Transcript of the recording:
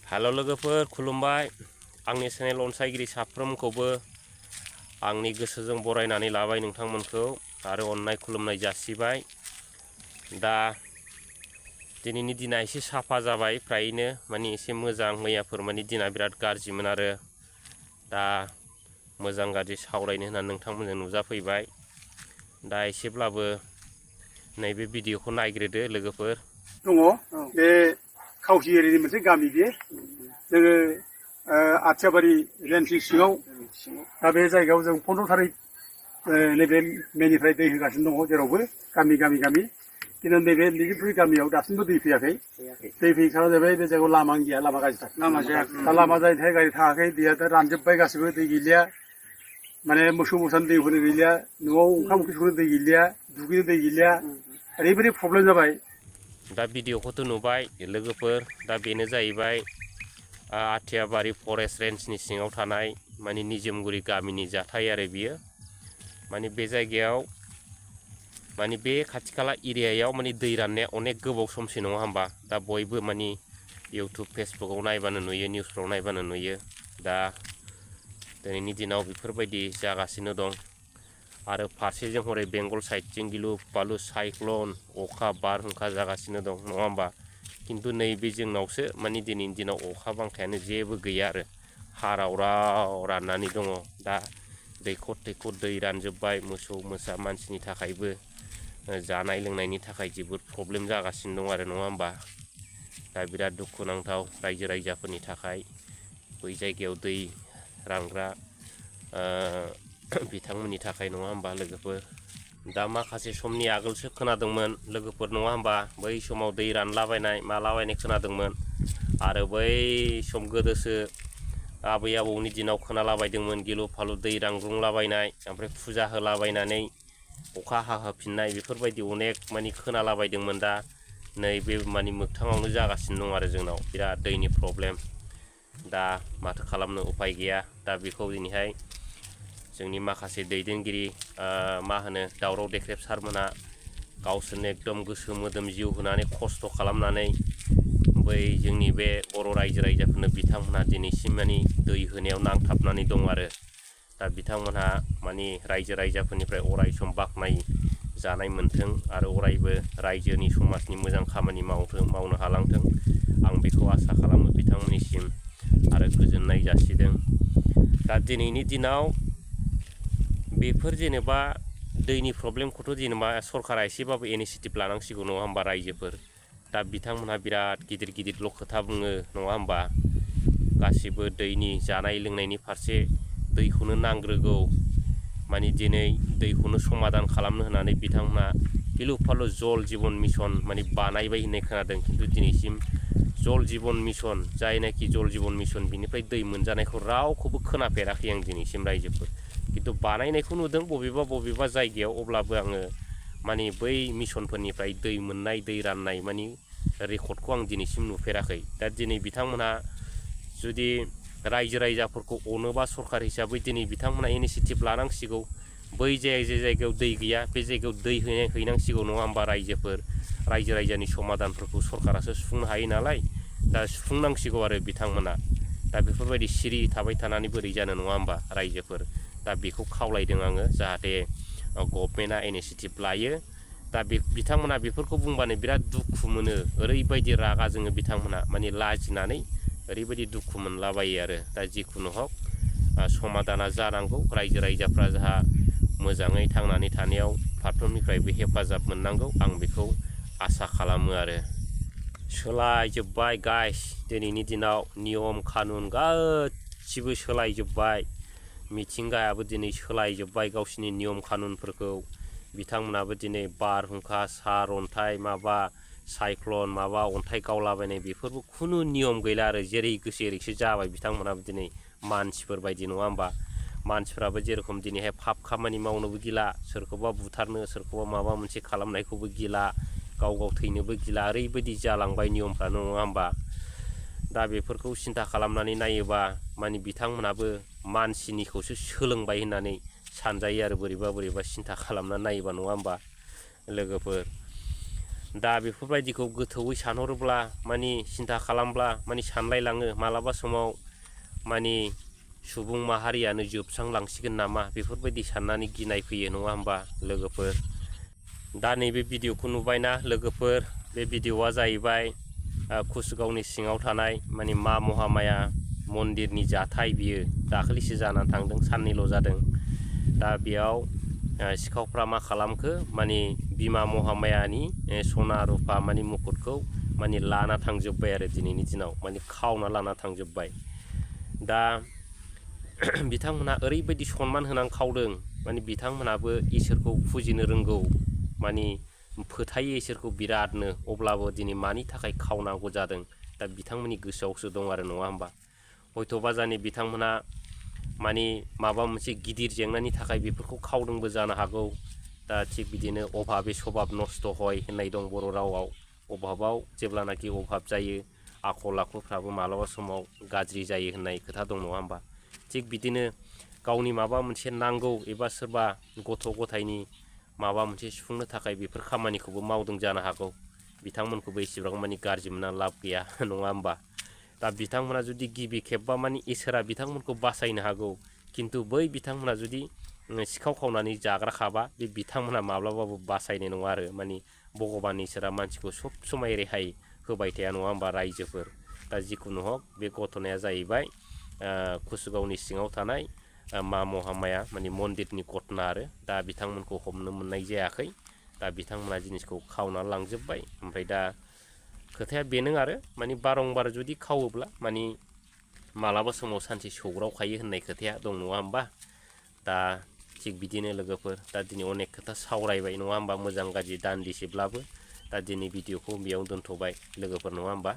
Halo लोगोफोर खुलुमबाय आंनि चेनेल अनसायगिरि साफ्रोमखौबो आंनि गोसोजों बरायनानै लाबाय नोंथांमोनखौ आरो अननाय खुलुमनाय जासिबाय। दा दिनैनि दिना एसे साफा जाबाय फ्रायनो माने एसे मोजां मैयाफोर माने दिना बिराद गाज्रिमोन आरो दा मोजां गाज्रि सावरायनो होननानै नोंथांमोनजों नुजाफैबाय। दा एसेब्लाबो नैबे भिडिअखौ नायग्रोदो लोगोफोर। दङ बे खावसि एरियानि मोनसे गामि बे जोङो आथियाबारि रेन्जनि सिङाव दा बे जायगायाव जों 15 थारिख नैबे मेनिफ्राय दै होगासिनो दङ जेरावबो गामि खिन्थु नैबे लिगिपुरि गामियाव दासिमबो दै फैयाखै। दै फैखाना जाबाय बे जायगायाव लामा गैया, लामा गाज्रिथार। दा लामा जायैखाय गारि थाङाखै, दैया दा रानजोब्बाय गासिबो, दै गैलिया। माने मोसौ मोसानो दै होनो गैलिया, न'आव ओंखाम ओंख्रि संनो दै गैलिया, दुगैनो दै गैलिया, ओरैबायदि प्रब्लेम जाबाय। दा भिडिअखौथ' नुबाय लोगोफोर। दा बेनो जाहैबाय आथियाबारि फरेस्ट रेन्जनि सिङाव थानाय माने निजोमगुरि गामिनि जाथाय आरो बियो। माने बे जायगायाव माने बे खाथि खाला एरियायाव माने दै राननाया अनेक गोबाव समसि नङा होमबा। दा बयबो माने इउटुब फेसबुकाव नायबानो नुयो, निउसफ्राव नायबानो नुयो। दा दिनैनि दिनाव बेफोरबायदि जागासिनो दं आरो फारसेजों हरै बेंगल साइडजों गिलु बालु साइक्लन अखा बारहुंखा जागासिनो दं नङा होमबा। किन्तु नैबे जोंनावसो माने दिनैनि दिनाव अखा बांखायानो जेबो गैया आरो हारावराव राननानै दङ। दा दैखर दैखर दै रानजोब्बाय, मोसौ मोसा मानसिनि थाखायबो जानाय लोंनायनि थाखाय जोबोद प्रब्लेम जागासिनो दं आरो नङा होमबा। दा बिराद दुखुनांथाव रायजो राजाफोरनि थाखाय, बै जायगायाव दै रानग्रा बिथांमोननि थाखाय नङा होमबा लोगोफोर। दा माखासे समनि आगोलसो खोनादोंमोन लोगोफोर नङा होमबा, बै समाव दै रानलाबायनाय मालाबायनाय खोनादोंमोन आरो बै सम गोदोसो आबै आबौनि दिनाव खोनालाबायदोंमोन गिलु फालु दै रानग्लुंलाबायनाय, ओमफ्राय फुजा होलाबायनानै अखा हाहोफिननाय, बेफोरबायदि अनेक माने खोनालाबायदोंमोन। दा नैबे माने मोगथाङावनो जागासिनो दं आरो जोंनाव बिराद दैनि प्रब्लेम। दा माथो खालामनो उपाय गैया। दा बेखौ दिनैहाय जोंनि माखासे दैदेनगिरि मा होनो दावराव देख्रेब सारमोनहा गावसोरनो एकदम गोसो मोदोम जिउ होनानै खस्थ' खालामनानै बै जोंनि बे बर' रायजो राजाफोरनो बिथांमोनहा दिनैसिम माने दै होनायाव नांथाबनानै दं आरो दा बिथांमोनहा माने रायजो राजाफोरनिफ्राय अराय सम बाख्नाय जानाय मोन्थों आरो अरायबो रायजोनि समाजनि मोजां खामानि मावनो हालांथों, आं बेखौ आसा खालामो बिथांमोननिसिम आरो गोजोननाय जासिदों। दा दिनैनि दिनाव बेफोर जेनेबा दैनि प्रब्लेमखौथ' जेनेबा सरकारा एसेबाबो इनिसियेटिभ लानांसिगौ नङा होमबा रायजोफोर। दा बिथांमोनहा बिराद गिदिर गिदिरल' खोथा बुङो नङा होमबा। गासिबो दैनि जानाय लोंनायनि फारसे दैखौनो नांग्रोगौ, माने दिनै दैखौनो समाधान खालामनो होननानै बिथांमोनहा गिलु फालु जल जीवन मिशन माने बानायबाय होननाय खोनादों। खिन्थु दिनैसिम जल जीवन मिशन, जायनाखि जल जीवन मिशन बिनिफ्राय दै मोनजानायखौ रावखौबो खोनाफेराखै आं दिनैसिम रायजोफोर। किन्तु बानायनायखौ नुदों बबेबा जायगायाव, अब्लाबो आङो माने बै मिशनफोरनिफ्राय दै मोननाय दै राननाय माने रेकर्डखौ आं दिनैसिम नुफेराखै। दा दिनै बिथांमोनहा जुदि रायजो राजाफोरखौ अनोबा सरकार हिसाबै दिनै बिथांमोनहा इनिसियेटिभ लानांसिगौ। बै जे जायगायाव दै गैया बे जायगायाव दै हैनांसिगौ नङा होमबा रायजोफोर। रायजो राजानि समाधानफोरखौ सरकारासो सुफुंनो हायो नालाय, दा सुफुंनांसिगौ आरो बिथांमोना। दा बेफोरबायदि सिरि थाबाय थानानै बोरै जानो नङा होमबा रायजोफोर। दा बेखौ खावलायदों आङो जाहाथे गभर्नमेन्टआ इनिसियेटिभ लायो। दा बिथांमोना बेफोरखौ बुंबानो बिराद दुखु मोनो, ओरैबायदि रागा जोङो बिथांमोना माने लाजिनानै ओरैबायदि दुखु मोनलाबायो आरो। दा जिखुनु हक समाधाना जानांगौ, रायजो राजाफ्रा जाहा मोजाङै थांनानै थानायाव फारफ्रोमनिफ्रायबो हेफाजाब मोननांगौ, आं बेखौ आसा खालामो आरो। सोलायजोब्बाय गाइस दिनैनि दिनाव नियम कानुन गासिबो सोलायजोब्बाय। मिथिंगायाबो दिनै सोलायजोब्बाय गावसिनि नियम कानुनफोरखौ। बिथांमोनाबो दिनै बारहुंखा सारअन्थाइ माबा साइक्लन माबा अन्थाइ गावलाबायनाय बेफोरबो खुनु नियम गैला आरो जेरै गोसो एरैसो जाबाय बिथांमोनाबो दिनै मानसिफोर बायदि नङा होमबा। मानसिफ्राबो जेरखम दिनैहाय पाप खामानि मावनोबो गिला, सोरखौबा बुथारनो सोरखौबा माबा मोनसे खालामनायखौबो गिला, गाव थैनोबो गिला, ओरैबायदि जालांबाय नियमफ्रा नङा होमबा। दा बेफोरखौ सिन्था खालामनानै नायोबा माने बिथांमोनाबो मानसिनिखौसो सोलोंबाय होननानै सानजायो आरो बोरैबा सिन्था खालामनानै नायोबा नङा होमबा लोगोफोर। दा बेफोरबायदिखौ गोथौयै सानहरोब्ला माने सिन्था खालामब्ला माने सानलायलाङो मालाबा समाव माने सुबुं माहारियानो जोबस्रांलांसिगोन नामा बेफोरबायदि साननानै गिनाय फैयो नङा होमबा लोगोफोर। दा नैबे भिडिअखौ नुबायना लोगोफोर, बे भिडिअआ जाहैबाय कुसुगावनि सिङाव थानाय माने मा महामाया मन्दिरनि जाथाय बियो दाखालिसो जानानै थांदों, साननैल' जादों। दा बेयाव सिखावफ्रा मा खालामखो माने बिमा महामायानि सना रुपा माने मुकुटखौ माने लाना थांजोब्बाय आरो दिनैनि दिनाव माने खावना लाना थांजोब्बाय। दा बिथांमोनहा ओरैबायदि सनमान होनानै खावदों माने बिथांमोनहाबो इसोरखौ फुजिनो रोंगौ माने फोथायो इसोरखौ बिरादनो, अब्लाबो दिनै मानि थाखाय खावनांगौ जादों दा बिथांमोननि गोसोआवसो दं आरो नङा होमबा। हयथ'बा जानि बिथांमोनहा माने माबा मोनसे गिदिर जेंनानि थाखाय बेफोरखौ खावदोंबो जानो हागौ। दा थिग बिदिनो अभाबे सभाब नस्थ' हय होननाय दं बर' रावाव। अभाबाव जेब्लानाखि अभाब जायो आखल आखुफ्राबो मालाबा समाव गाज्रि जायो होननाय खोथा दं नङा होमबा। थिग बिदिनो गावनि माबा मोनसे नांगौ एबा सोरबा गथ' गथायनि माबा मोनसे सुफुंनो थाखाय बेफोर खामानिखौबो मावदों जानो हागौ। बिथांमोनखौबो एसेबां माने गाज्रि मोनना लाब गैया नङा होमबा। दा बिथांमोना जुदि गिबि खेबबा माने इसोरा बिथांमोनखौ बासायनो हागौ, खिन्थु बै बिथांमोना जुदि सिखाव खावनानै जाग्राखाबा बे बिथांमोना माब्लाबाबो बासायनाय नङा आरो माने भगबान इसोरा मानसिखौ सब समाय रेहाय होबाय थाया नङा होमबा रायजोफोर। दा जिखुनु हक बे घटनाया जाहैबाय कुसुगावनि सिङाव थानाय मा महामाया माने मन्दिरनि घटना आरो। दा बिथांमोनखौ हमनो मोननाय जायाखै, दा बिथांमोना जिनिसखौ खावना लांजोब्बाय। ओमफ्राय दा खोथाया बेनो आरो माने बारंबार जुदि खावोब्ला माने मालाबा समाव सानसे सौग्रावखायो होननाय खोथाया दं नङा होमबा। दा थिग बिदिनो लोगोफोर दा दिनै अनेक खोथा सावरायबाय नङा होमबा, मोजां गाज्रि दान्दिसेब्लाबो। दा दिनै भिडिअखौ बेयावनो दोनथ'बाय लोगोफोर नङा होमबा।